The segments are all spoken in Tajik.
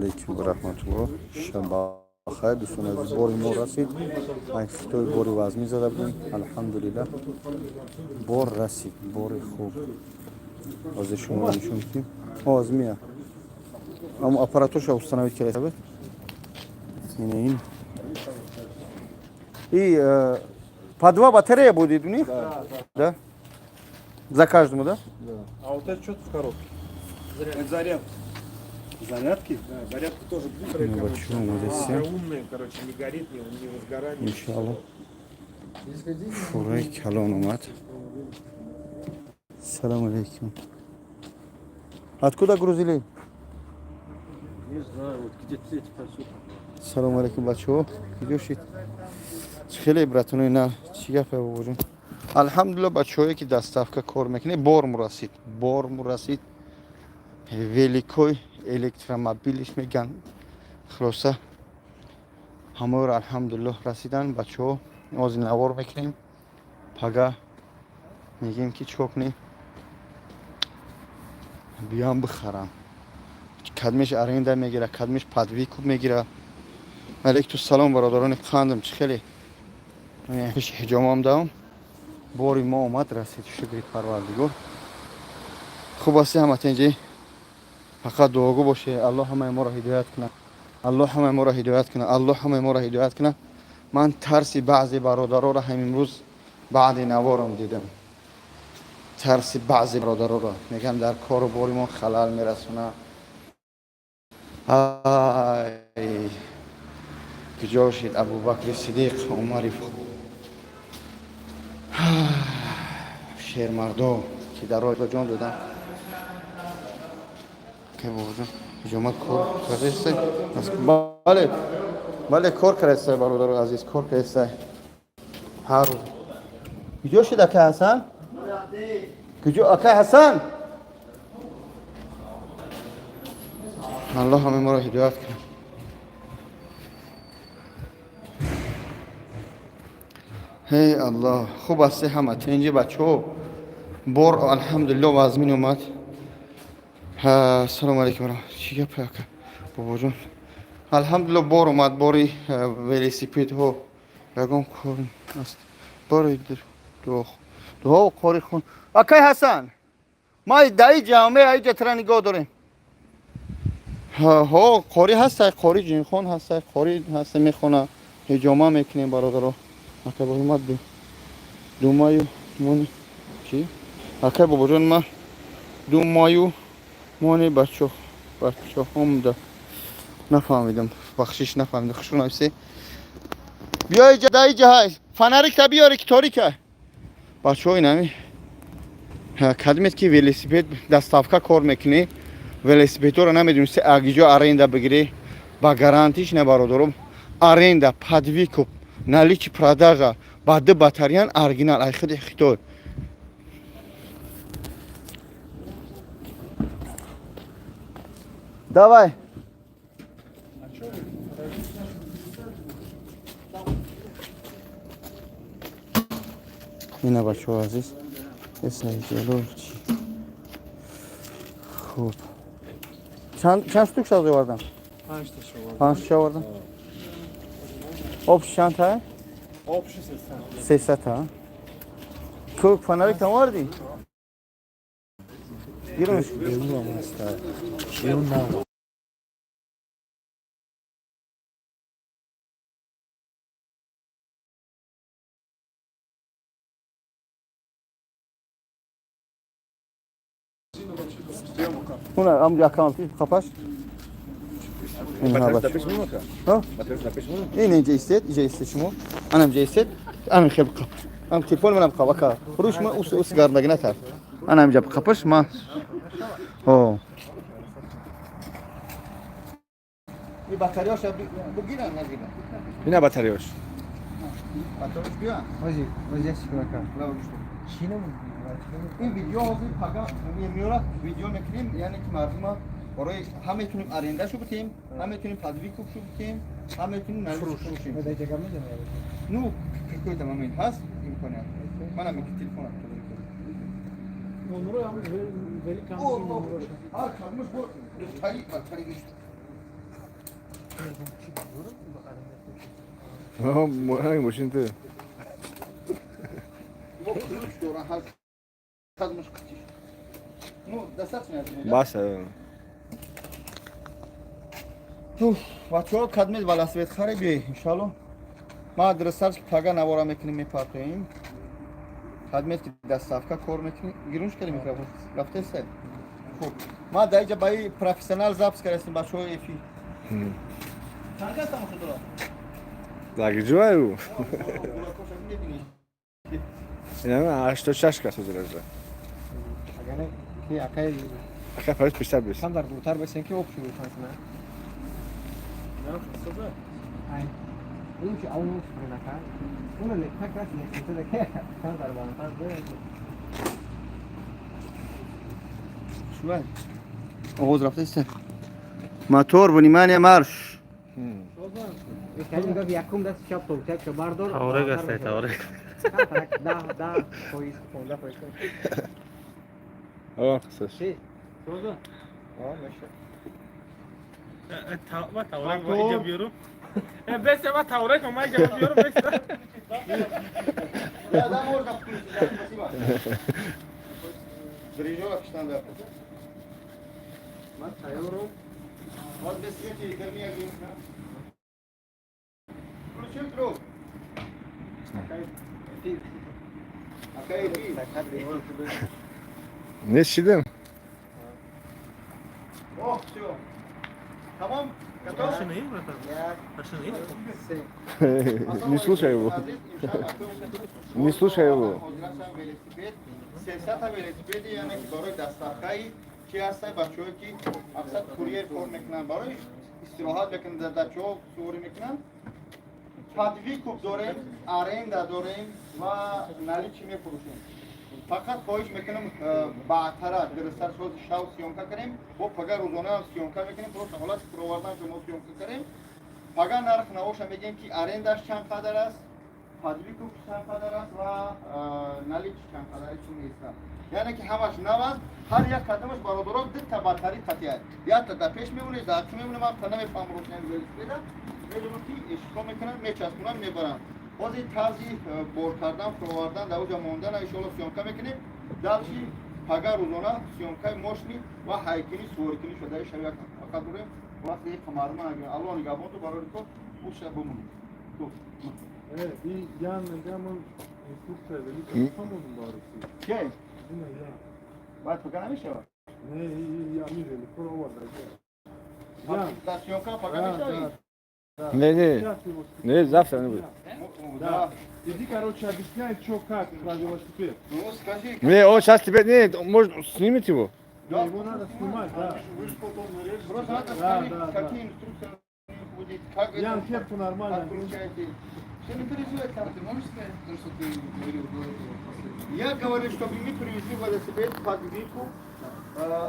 Алейкум ва раҳматуллоҳ. Шаб бахайр, дӯстони азиз. Бори мо расид. Ай Хитой бори вазмӣ зада будем. Алҳамдулиллаҳ, бор расид, бори хуб. Ҳозир шуморо нишон медиҳем. Ҳозир мия, амо аппаратурша установить карда буд. Ина ин и по два батарея будет у них, да, за каждому, да? Да. А вот это что в коробке? Это зарядки. Зарядки. Да, зарядка тоже быстрая, Ну, короче. чё, молодец. Умная, короче, не горит, не возгорание. Иншалло, фураи калон омад. Салому алейкум. Откуда грузили? Не знаю, вот где-то эти посуд. Салому алейкум, бачаҳо, куҷо шид? Хеле братонои на, чӣ гапе, бобоҷон? Алҳамдулилла, бачаҳое ки доставка кор мекунед, бор расид, бор расид. Великой, электромобилиш меган. Хулоса, ҳамаро алҳамдулиллоҳ расидан. Бачаҳо, ҳозир навор мекунем, пага мегӯем ки чикор кунем, биём бихарам. Кадмеш аренда мегира, кадмеш под выкуп мегира. Алейкум салом, бародарони қандам, чӣ хеле пеши ҳиҷомам даом. Бори мо омад, расид, шукри Парвардигор. Хуб асти, ҳама тинҷӣ? Фақат дуогӯ боше. Аллоҳ ҳамаи моро ҳидоят кунад, Аллоҳ ҳамаи моро ҳидоят кунад, Аллоҳ ҳамаи моро ҳидоят кунад. Ман тарси баъзе бародароро ҳам имрӯз баъди наворам дидам. Тарси баъзе бародароро мегӯям, дар кору бори мо халал мерасонад. Ай, куҷо шид Абубакри Сидиқ, Умари шермардо, ки дар роҳ ҷон доданд? Ке, бобоҷон, ҳиҷомат кор кардестай? Бале, бале, кор кардестай, бародари азиз, кор кардестай ҳар рӯз. Куҷо шид акай Ҳасан? Куҷо акай Ҳасан? Аллоҳ ҳамаи моро ҳидоят кунад. Ҳей Аллоҳ, хуб ҳасти, ҳама тинҷи, бачаҳо? Бор алҳамдулилло вазмин омад. Ассалому алайкум. Чӣ гап, ака, бобоҷон? Алҳамдулилло, бор омад, бори велосипедҳо. Ягон кор аст, бори дуо қори хун. Акай Ҳасан, ма даи ҷамъе аиҷа тра нигоҳ дорем. Ҳо, қори ҳастай, қори ҷинхон ҳастай, қори ҳаста, мехона, ҳиҷома мекунем, бародаро. Акай бобоҷон, думаю мони чӣ? Акай бобоҷон, ма думаю мони бачо бачаҳом да. Нафаҳмидам, бахшиш, нафаҳмидам. Хушу нависе. Биё иҷа, да иҷа ҳай фонарик та биёре, ки торика. Бачаҳо, инами кадимет ки велосипед доставка кор мекунӣ, велосипедҳоро намедонисти агиҷо аренда бигирӣ, ба гарантиш не, бародаром. Аренда, под выкуп, наличие, продажа ба ду батареян, оригинал, ай худи Хитой. Давай. А что вы? Ина, бачаҳо азиз, эсаҷало чи хуб. Чанд штук шад овардам? Панҷта шо. Панҷ ша овардам. Общий чанд та? Общий 300. 300 та. Ку фонарик там овардӣ? Гирмш. Берунам ҳаста. Берун на. Уна ам якам қапаш. Ина, бач. Ҳа? Ин инҷа истед, инҷа истед шумо. Анам инҷа истед. Анам хел қап. Ам телефон манам қап ака. Руш ма ус гардаги натар. Анам инҷа қапаш ма. Ҳо. И батареяша бигиран, нагиран? Ина батареяш. Батареяш биён. Ози, ози як секунда. Чӣ намуд? Ин видео ҳозир пага меёрад, видео мекунем, яъне ки мардума барои ҳам метунем арендашу битем, ҳам метунем под выкуп шу битем, ҳам метунем наличи фурӯшем. Ну, какой-то момент ҳаст имконият. Манам ки телефонам. Номеро ҳам вели Ҳар кадмаш бо духтари батарея. Мошин ту. Бо ключ доран, ҳар кадмаш қитиш. Ну, достаточно. Бас. Бачаҳо, кадмед велосипед харе, биёй, иншалло. Ма адресарш пага навора мекунем, мепартоем. Кадмед ки доставка кор мекунем. Гирунш кардем микрофон. Рафтеста. Хуб. Ма дар иҷа ба и профессионал запись кардастем, бачаҳои эфир. Чанд кас тамошо дорад? Лагиҷӯаю. Мебинӣ. Ина 86 кас ҳозир. Агар ки акай Ака Фарид пештар бис. Кам дар дуртар бесен ки общий мефаҳмна. Ай. Ин ки аун спренака. Уна не так раз не синта ки кам дар балантар бе. Шувай. Оғоз рафтеста. Мотор, внимание, марш. Ин якум даст чап то так бардор. Таворек ҳастай, таворек. 10%, 15%. О, қисаш. Чи? Соза? О, меша. Ма таворек ма иҷа биёрум. Бесе, ма таворек ма иҷа биёрум, бесе. Да, да, можно включить, да, спасибо. Дирижера киштан да. Ма тайёрум. Вот без света гарми агин. Включил, друг. Акай эфир. Не шидем? О, все. Тамом? Готов? Машина, братан? Машина. Не слушай его. Не слушай его. Велосипед, сесата велосипеди, яъне ки барои доставкаи чи ҳастай, бачаҳое ки мақсад курьер кор мекунанд, барои истироҳат мекунанд, дар дачаҳо суворӣ мекунанд. Под выкуп дорем, аренда дорем ва наличный мефурӯшем. Фақат хоҳиш мекунам, баъдтара дурусттар сози шав съёмка кунем, бо пага рӯзонаам съёмка мекунем, просто ҳолати фуровардан шумо съёмка кунем. Пага нарх навоша мегӯем, ки арендаш чанд қадар аст, под выкуп чанд қадар аст ва наличный чанд қадар чи меистад. Яъне ки ҳамаш нав аст, ҳар як қадамаш, бародарон, дута батари қатъия. Якта дар пеш мемонед, дар ақӣ мемонед, ман намефаҳмам рӯшани велосипеда. Медонам ки ишқо мекунанд, мечаспонанд, мебаранд. Ҳозир тарзи бор кардан, фуровардан, дар оҷа мондан иншоалло съёмка мекунем. Дальше пага рӯзона съёмкаи мошини ва ҳайкини суворикунӣ шудаи шави як фақат дорем. Вақте қамарма нагирем. Аллоҳ нигаҳбонту, барори кор, уша бимонед. И я мегам, инструкция велика хамон баруси. Ке? Ина я. Баъд пага намешавад? Не, и я ми великор оварда. Я. Дар съёмка пага мешавад? Не, не. Не, завтра не будет. Да. Иди, короче, объясняй, что как про велосипед. Ну, скажи. Не, он сейчас тебе. Не, может, снимет его? Да, его надо снимать, да. Просто надо Да, сказать, да, какие инструкции будет, как Ян, это, кепку нормально. отключаете. Все, не переживай там. Ты можешь сказать то, что ты говорил до этого последнего? Я говорю, чтобы мы привезли велосипед под выкуп,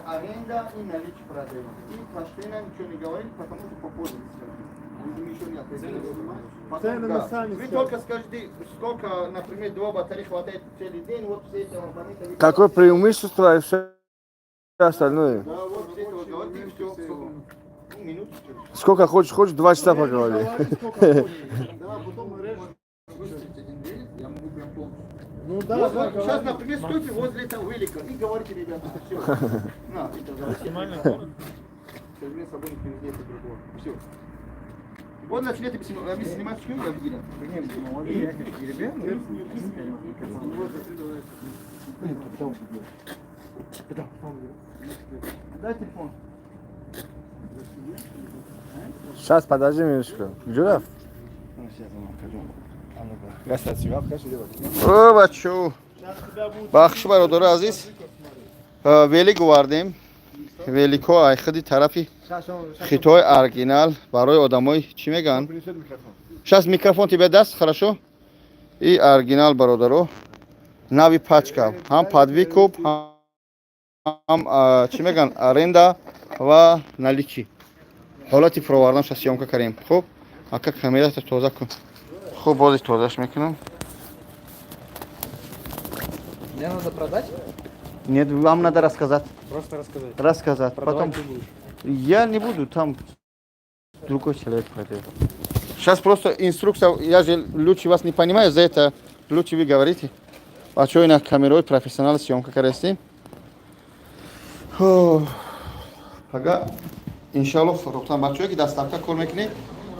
аренда и наличие продаем. И постоянно ничего не говорим, потому что попозже скажем. Мы еще не определили. Потом, Цены мы да. сами Вы скажем. только скажите, сколько, например, два батареи хватает целый день, вот все эти компоненты. Какое преимущество и все остальное. Да, вот все это вот говорите, и все. Ну, минуту. Сколько хочешь, хочешь, 2 часа поговори. Говори, сколько хочешь. Да, потом режем. Выставить один велик, я могу прям полностью. Ну да, Вот, да, вот сейчас, говори. например, стойте возле этого велика и говорите, ребята, все. На, это давайте. Мне с собой не привезли это другого. Все. Вот начнете снимать съемку, я видел. Дай телефон. Сейчас, подожди минуточку. Джураф? О, бачо. Бахши, бародари азиз. Велик овардем. Велико ай худи тарафи Хитой, оригинал, барои одамои чӣ мегӯянд? Сейчас микрофон тебе даст, хорошо? И оригинал, бародаро. Нави пачка. Ҳам под выкуп, ҳам чӣ мегӯянд, аренда ва наличный. Ҳолати фуроварданша съёмка кардем. Хуб, ака, камерата тоза кун. Хуб, бози тозаш мекунам. Мне надо продать? Нет, вам надо рассказать. Просто рассказать. Рассказать. Потом Продавать ты будешь. я не буду там. Другой человек продает. Сейчас просто инструкция, я же лучше вас не понимаю, за это лучше вы говорите. А что на камерой профессионал съемка карести? Пага, иншалло, фурӯхтан. Бачаҳое ки доставка кор мекунӣ,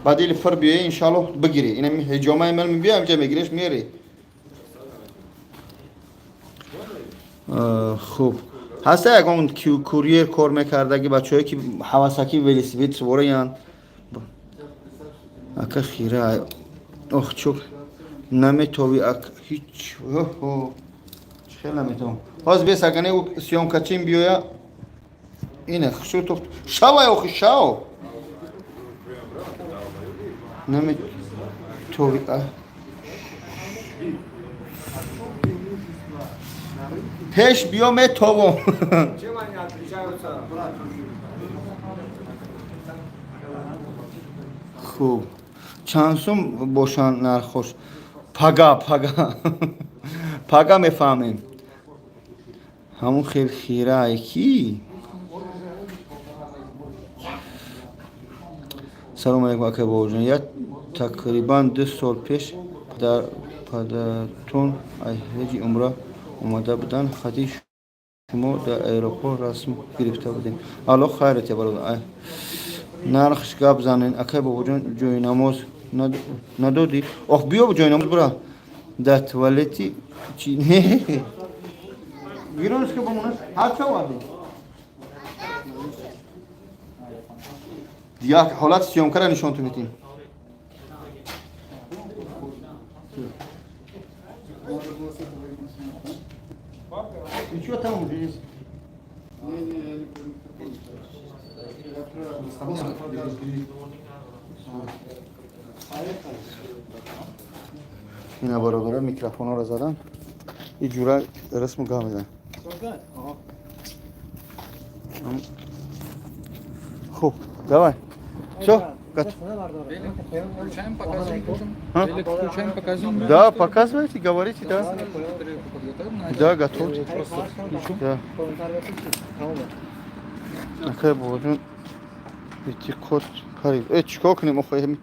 ба дили пур биёӣ, иншалло, бигирӣ. Ина ҳиҷомаи ман мебиё, ҳамҷа мегириш, мери. Хуб, ҳаста ягон курьер кор мекардаги, бачаҳое ки ҳавасаки велосипед сувораянд? Ака, хира, ох, чук наметови, ак ҳеч хел наметавам. Ҳозир бес, агане съёмкачин биёя. Ина хушру шавай, охи шав наметови. Пеш биё, метовам. Чем они отличаются? Хуб, чанд сум бошанд нархош? Пага мефаҳмем. Ҳамун хел хирае ки. Салом алейкум, акай Бобоҷон. Я тақрибан 2 сол пеш падартон аз ҳаҷи умра омада буданд, хати шумо дар аэропорт расм гирифта будем. Алло хайрат, я бародар. Нархш гап занен, акай Бобоҷон. Ҷойнамоз надодӣ? Ох, биё, ҷойнамоз бура дар туалети чи не гиронска бомонаш ҳарча овардем. Як ҳолат съёмкара нишонтон метем. Ничего, там уже есть. Не-не, я не помню. Ина, бародаро, микрофонҳоро задан, и ҷура расму гап мезан. Хуб, давай, все. Включаем, показываем. А? Велик включаем, показываем. Да, показывайте, говорите, да. Тарелку подготовим. На Да, готовьте. Просто включу. Да. Акай Бобоҷон, эътиқод парид. Э, чикор кунем охи?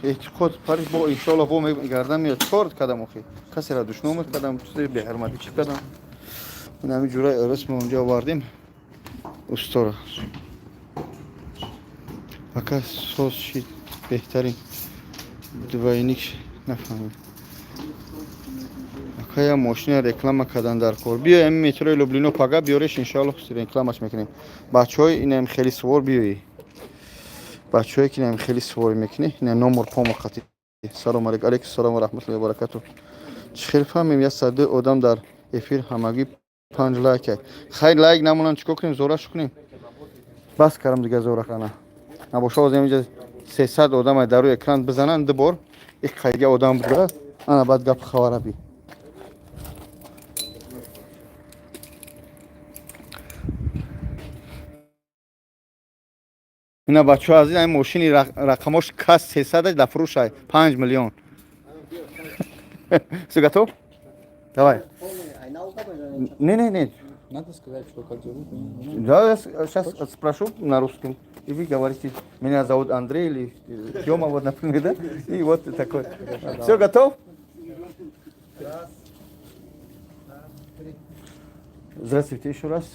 Эътиқод парид, бо иншоалло бо мегардан меяд. Чикор кардам охи? Касеро душномат кардам, чизи беҳурматӣ чӣ кардам? Ин ҳамин ҷураи расм онҷо овардем устора. Ака, соз шид, беҳтарин двойник нафаҳмид. Ака, я мошина реклама кардан дар кор. Биё, ами метрои Люблино пага биёреш, иншоалло, рекламаш мекунем. Бачаҳои инам хеле сувор биёӣ. Бачаҳое ки инам хеле суворӣ мекунӣ, ина номер помо қати. Салом алейкум, алейкум салом ва раҳматуллоҳи ва баракатуҳ. Чӣ хел фаҳмем, 102 одам дар эфир, ҳамагӣ панҷ лайк. Хайр, лайк намонанд, чикор кунем, зорашу кунем? Бас кардам дига зора кана. Набоша, ҳозир инҷа 300 одам дар рӯи экран бизананд ду бор, ик қайдга одам буда, ана баъд гап хабара би. Ина, бачаҳо азиз, ин мошини рақамош кас 300 дар фурӯшай, 5 миллион. Все, готов? Давай. Не, не, не. Надо сказать, что как зовут. Не, Да, я сейчас спрошу на русском. И вы говорите: меня зовут Андрей или Тёма, вот, например, да? И вот такой. Все, готов? Здравствуйте еще раз.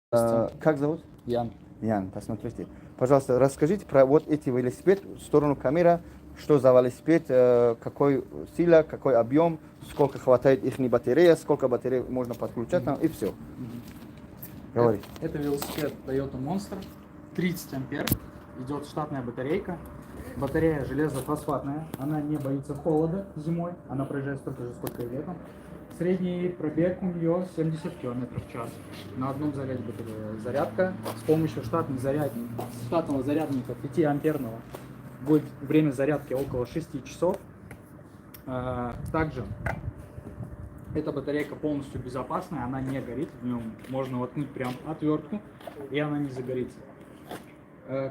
Как зовут? Ян. Ян, посмотрите. Пожалуйста, расскажите про вот эти велосипед в сторону камеры. Что за велосипед, какой сила, какой объем, сколько хватает их батарея, сколько батарей можно подключать там, и все. Говори. Это велосипед Toyota Monster, 30 ампер, идет штатная батарейка. Батарея железофосфатная, она не боится холода зимой, она проезжает столько же, сколько и летом. Средний пробег у нее 70 км в час. На одном заряде батарея. Зарядка с помощью штатного зарядника 5 амперного будет время зарядки около 6 часов. Также эта батарейка полностью безопасная, она не горит, в нем можно воткнуть прям отвертку, и она не загорится.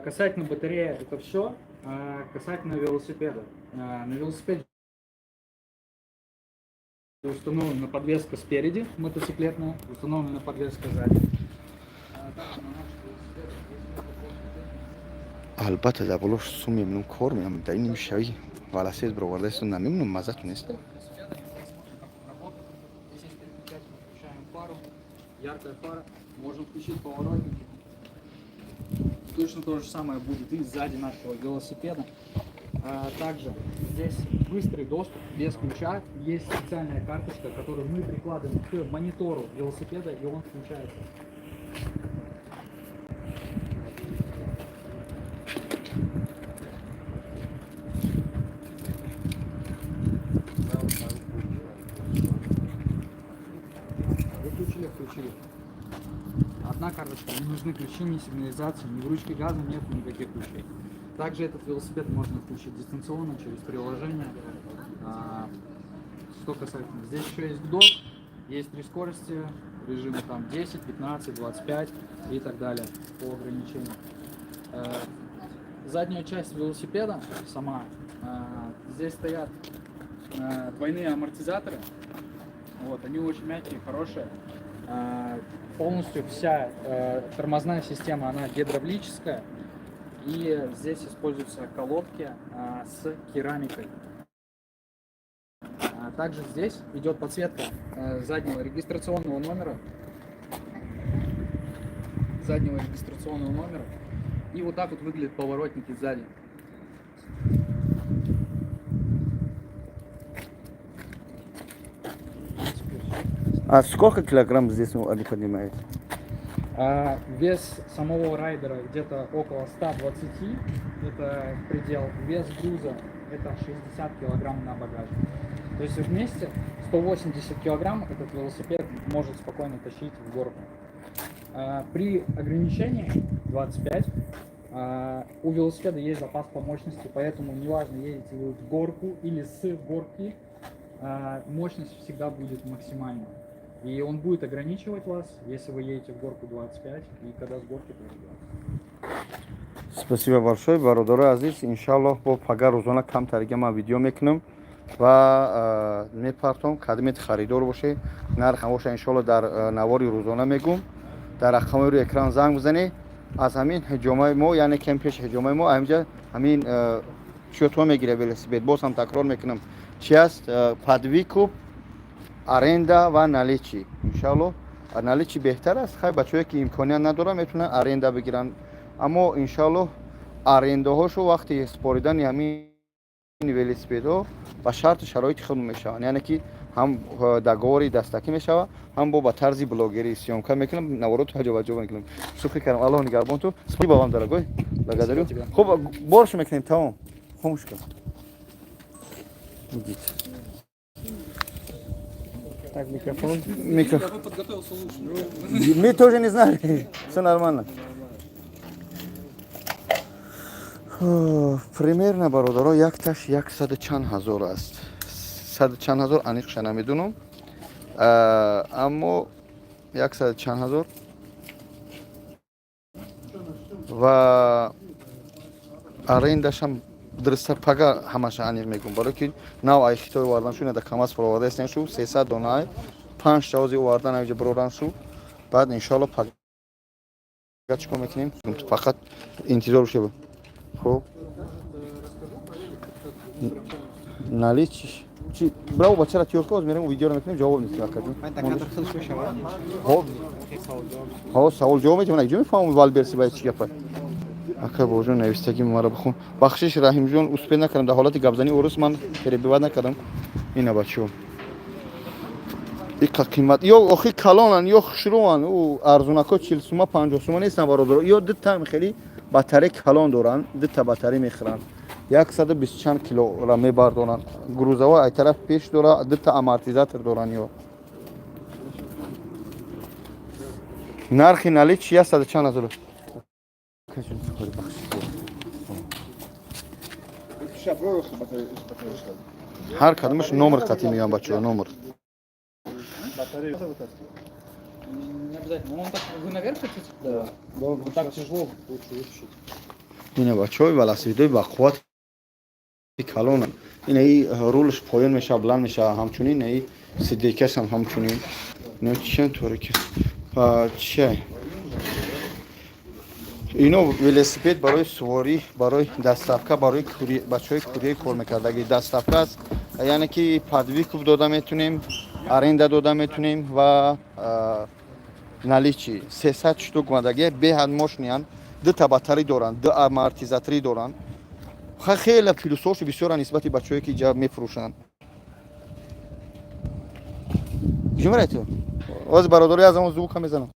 Касательно батареи это все. Касательно велосипеда. На велосипеде установлена подвеска спереди, мотоциклетная, установлена подвеска сзади. Также на наших велосипедах есть Албатта, дар болош сум мемонам, кор меам. Дар ин нимшавӣ велосипед баровардаисту намемонам, маззату нест. Работает. Здесь есть переключатель, мы включаем фару, яркая фара, можем включить поворотники. Точно то же самое будет и сзади нашего велосипеда. Также здесь быстрый доступ без ключа. Есть специальная карточка, которую мы прикладываем к монитору велосипеда, и он включается. Выключили, включили. Одна карточка, не нужны ключи, ни сигнализации, ни в газа нет никаких ключей. Также этот велосипед можно включить дистанционно через приложение. Что касательно, здесь еще есть гудок, есть три скорости, режимы там 10, 15, 25 и так далее по ограничению. Задняя часть велосипеда сама, здесь стоят двойные амортизаторы, вот, они очень мягкие, хорошие. Полностью вся тормозная система, она гидравлическая. И здесь используются колодки с керамикой. Также здесь идет подсветка заднего регистрационного номера. Заднего регистрационного номера. И вот так вот выглядят поворотники сзади. А сколько килограмм здесь они поднимают? Вес самого райдера где-то около 120, это предел. Вес груза это 60 килограмм на багажник. То есть вместе 180 килограмм этот велосипед может спокойно тащить в горку. При ограничении 25 у велосипеда есть запас по мощности, поэтому неважно, едете вы в горку или с горки, мощность всегда будет максимальной. И он будет ограничивать вас, если вы едете в горку 25, и когда с горки тоже 20. Спасибо большое, бародарои азиз. Иншаллоҳ, бо пага рӯзона камтарига ман видео мекунам ва мепартом. Кадмет харидор боше, нарх боша, иншаллоҳ, дар навори рӯзона мегум. Дар рақамҳои рӯи экран занг бизанед. Аз ҳамин ҳиҷомаи мо, яъне кем пеш ҳиҷомаи мо, ҳаминҷа ҳамин чиётҳо мегирад велосипед. Боз ҳам такрор мекунам, чи аст: под выкуп, аренда ва наличие. Иншаллоҳ, наличие беҳтар аст. Хай, бачаҳое ки имконият надоранд, метавонанд аренда бигиранд, аммо иншаллоҳ, арендаҳошо вақти споридани ҳамин велосипедҳо ба шарту шароити худ мешаванд, яъне ки ҳам договори дастакӣ мешавад, ҳам бо ба тарзи блогерӣ съёмка мекунам, навороту ҳаҷобаҷо мекунам. Шӯхӣ кардам. Аллоҳ нигаҳбон ту. Спасибо вам, дорогой, благодарю. Хуб, борш мекунем, тамом, хомӯш кун. Идите. Так, микрофон. Микрофон. Я бы подготовился лучше. Мы тоже не знали. Все нормально. Примерно, бародаро, якташ яксаду чанд ҳазор аст. Саду чанд ҳазор аниқша намедунам. Аммо яксаду чанд ҳазор ва арендашам дурусттар пага ҳамаша аниқ мегӯм, барое ки нав ай Хитой овардан шу, ина КамАЗ фуроварда шу, 300 дона ай панҷ тавози овардан, авҷа бироран шу. Баъд иншоалло пага чикор мекунем, фақат интизор шуда. Хуб, наличие чи браво, бачара тиёрка, оз мерем, видеоро мекунем, ҷавоб мекунем, акаҷон. Ҳо, савол ҷавоб метавон, ҷо мефаҳмам Вайлдберриси ба чӣ гапа. Ака бобоҷон, навистаги маро бихон. Бахшиш, Раҳимҷон, успеть накардам, дар ҳолати гапзанӣ урус ман перебивать накардам. Ина, бачаҳо, иқа қимат ё охи калонан, ё хушрӯан. Ӯ арзунако 40 сума, 50 сума нестан, бародаро. Ё дута хеле батарея калон доранд, дута батарея мехӯранд, 120 чанд килора мебардоранд, грузовой ай тараф пеш дора, дута амортизатор доранд. Ё нархи наличие яксаду чанд ҳазор. Ҳар кадомаш номер қатӣ меоям, бачаҳо, номер. Не обязательно. Он так, вы наверх хотите? Да. Вот так тяжело лучше вытащить. Ина, бачаҳои, велосипедои ба қуввати калона. Ина, и рулш поён мешава, баланд мешава, ҳамчунин и сидекашам ҳамчунин. Ина чиан торе ки чия. Ино велосипед барои суворӣ, барои доставка, барои бачаҳои курьер кор мекардаги доставка аст, яъне ки под выкуп дода метунем, аренда дода метунем ва наличии 300 штук омадаги, беҳад мощныянд, дута батари доранд, ду амортизатори доранд. Хеле плюсҳошо бисёранд нисбати бачаҳое ки иҷа мефурӯшанд. Куҷо ту? Оз бародари аз он звука мезанам.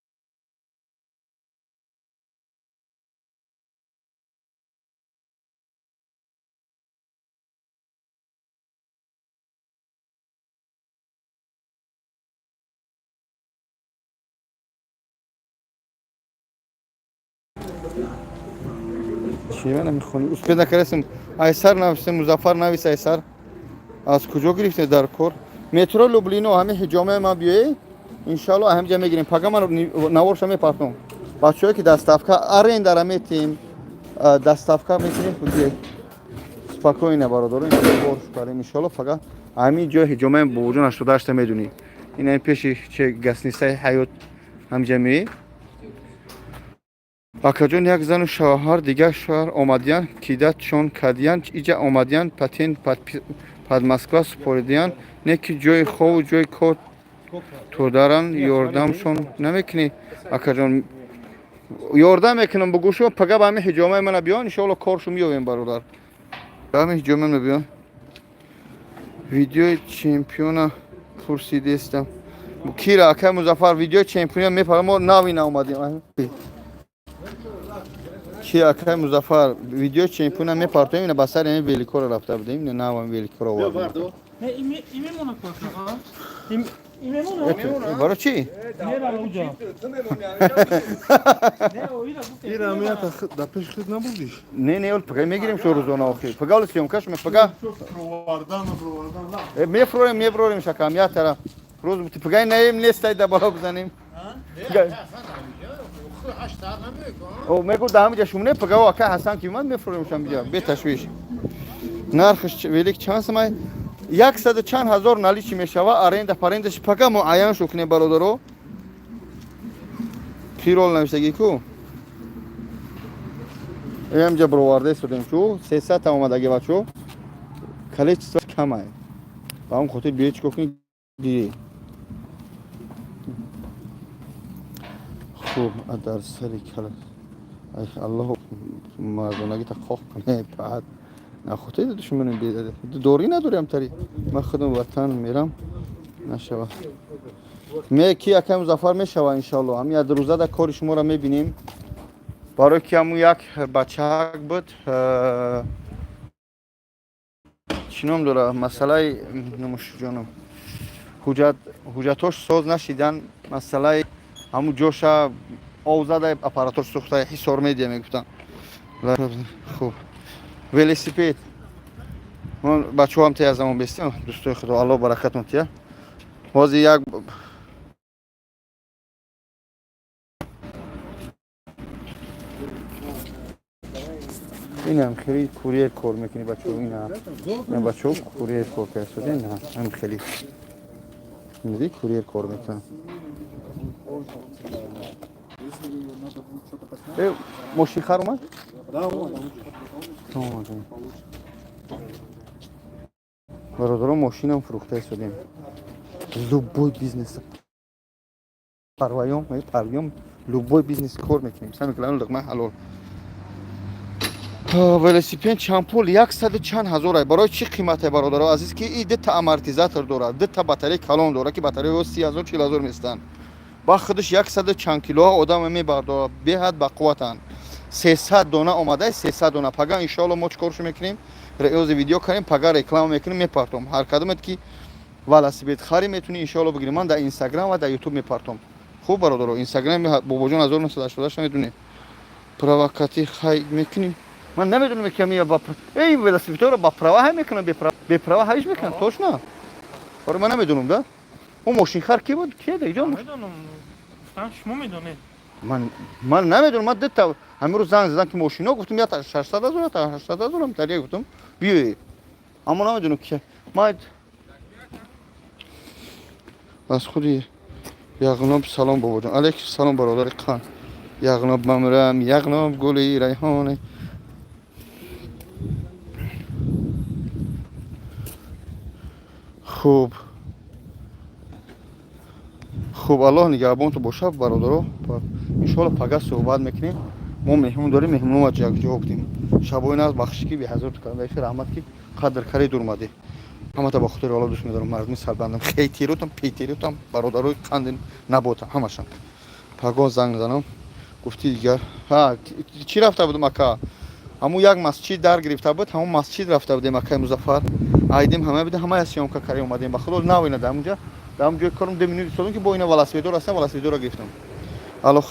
Чӣ мана мехонӣ? Успед накардастем. Айсар нависем, Музаффар навис айсар. Аз куҷо гирифтед дар кор? Метро Люблино, ҳамин ҳиҷомаи ма биёед, иншалло ҳамҷа мегирем. Пага ман наворша мепартом. Бачаҳое ки доставка арендара метиҳем, доставка метиҳем, биёед. Спокойно бародаро, бор шукарем иншалло пага ҳамин ҷои ҳиҷомаи бобоҷон 88 медунӣ. Ин ҳамин пеши че гасницаи ҳаёт ҳамҷа меӣ. Акаҷон, як зану шавҳар дигар шаҳр омадиян, кидатшон кардиян, иҷа омадиян, патент пад Москва супоридиян, не ки ҷои хову ҷои кор тодаран, ёрдамшон намекунӣ? Акаҷон, ёрдам мекунам, бугӯ шумо пага ба ҳамин ҳиҷомаи мана биён, иншоалло коршу меёбем, бародар. Ба ҳамин ҳиҷомаи мана биён. Видеои чемпиона пурсидестам. Кира, акай Музаффар, видеои чемпиона мепарам, мо нави наомадем. Ки акай Музаффар, видеои чемпиона мепартоем, ина ба сари ҳамин великора рафта будем, ина нав ҳамин великора овардем. Не, ими мемона кор. Ими мемона. Барои чӣ? Мерава уҷа. Не, оира гуфтем. Ира мията да пеш худ набурдиш? Не, не, пага мегирем шо рӯзона охир. Пага оли съёмкаш ме пага. Провардан, провардан, на. Мефрорем, меброрем шакам, я тараф. Рӯз пага наем нестай да бало бизанем. О, мегу да ҳамиҷа шумне пага ака Ҳасан ки омад мефрорем шамиҷа, беташвиш. Нархш велик чанд сомай? 100 чанд ҳазор наличи мешава, аренда парендаш пага муайян шу кунем бародаро. Пирол навиштагӣ ку? Ҳамҷа бироварда истодем шу, 300 омадаги бачо. Количество камай. Ба он хотир биё чикор кунӣ гирӣ. Хуб, дар сари кала. Ай Аллоҳ мардонагита қоқ куне, баъд нахотири душманам бедаде. Дорӣ надорам тари. Ман худам ватан мерам. Нашава. Ме ки акай Музаффар мешава иншалло. Ҳамин як рӯза да кори шуморо мебинем. Барои ки ҳамун як бачаак буд, чӣ ном дора? Масъалаи намушҷонам. Ҳуҷҷатҳош соз нашидан, масъалаи ҳамун ҷоша ов зада, аппаратош сӯхта, ҳисор медия мегуфтанд. Хуб. Велосипед. Ман бачаҳоам тия замон бестем, дӯстои худо, Аллоҳ баракатон тия. Ҳозир як инам хеле курьер кор мекунӣ бачаҳо, ина. Ина бачаҳо курьер кор карда, ина ҳам хеле. Миди курьер кор мекунад. Мошинхар омад? Да, омад. Омад. Бародаро, мошинам фурӯхта истодем. Любой бизнес парваём, парвиём, любой бизнес кор мекунем. Сами главное луқма ҳалол. Велосипед чанд пул? 100 чанд ҳазор. Барои чӣ қимате бародаро азиз, ки и дута амортизатор дорад, дута батарея калон дорад, ки батареяҳо 30 000, 40 000 местанд. Ба худаш 100 чанд килоҳо одам мебардорад, беҳад бақувватанд. 300 дона омада, 300 дона. Пага иншоалло мо чӣ коршо мекунем? Реози видео кардем, пага реклама мекунем, мепартом. Ҳар кадомет ки велосипед хари метунӣ иншоалло бигирӣ. Ман дар Инстаграм ва дар Ютуб мепартом. Хуб бародаро, Инстаграм бобоҷон 1988 медунед. Провокати хай мекунем. Ман намедонам ки ами ба эй велосипедро ба права ҳай мекунам, беправа ҳайш мекунам, точно? Оре, ман намедонам, да? Ӯ мошинхар ки буд? Кие да иҷо? Намедонам. Гуфтам шумо медонед. Ман намедонам, ман дута ҳамин рӯз занг задам ки мошино, гуфтам я 600 ҳазор, та 800 ҳазор тария гуфтам, биёед. Аммо намедонам ки ман аз худи Яғноб. Салом бобоҷон. Алейкум салом бародари қанд. Яғноб мамрам, яғноб гули райҳоне. Хуб. Хуб, Аллоҳ нигаҳбонту бошад, бародаро. Иншоалло, пага суҳбат мекунем. Мо меҳмон дорем, меҳмонова ҷавоб дим. Шабои наз, бахшиш, ки беҳазор кардам. Раҳмат, ки қадр кари, дур омадӣ. Ҳамата ба хотири Аллоҳ дӯст медорам. Мардуми сарбандам, хейтеротам, пейтеротам, бародарои қанди наботам, ҳамашам. Пагоҳ занг мезанам. Гуфти дигар ҳа чӣ рафта будам, ака? Ҳамун як масҷид дар гирифта буд, ҳамун масҷид рафта будем, акаи Музаффар. Айдем, ҳама бидем, ҳамая съёмка карем, омадем. Ба худо, нав ина дар ҳамунҷа, дар ҳамун ҷои корм 2 минут истодам, ки бо ина велосипедор ҳастам, велосипедора гирифтам. Алло.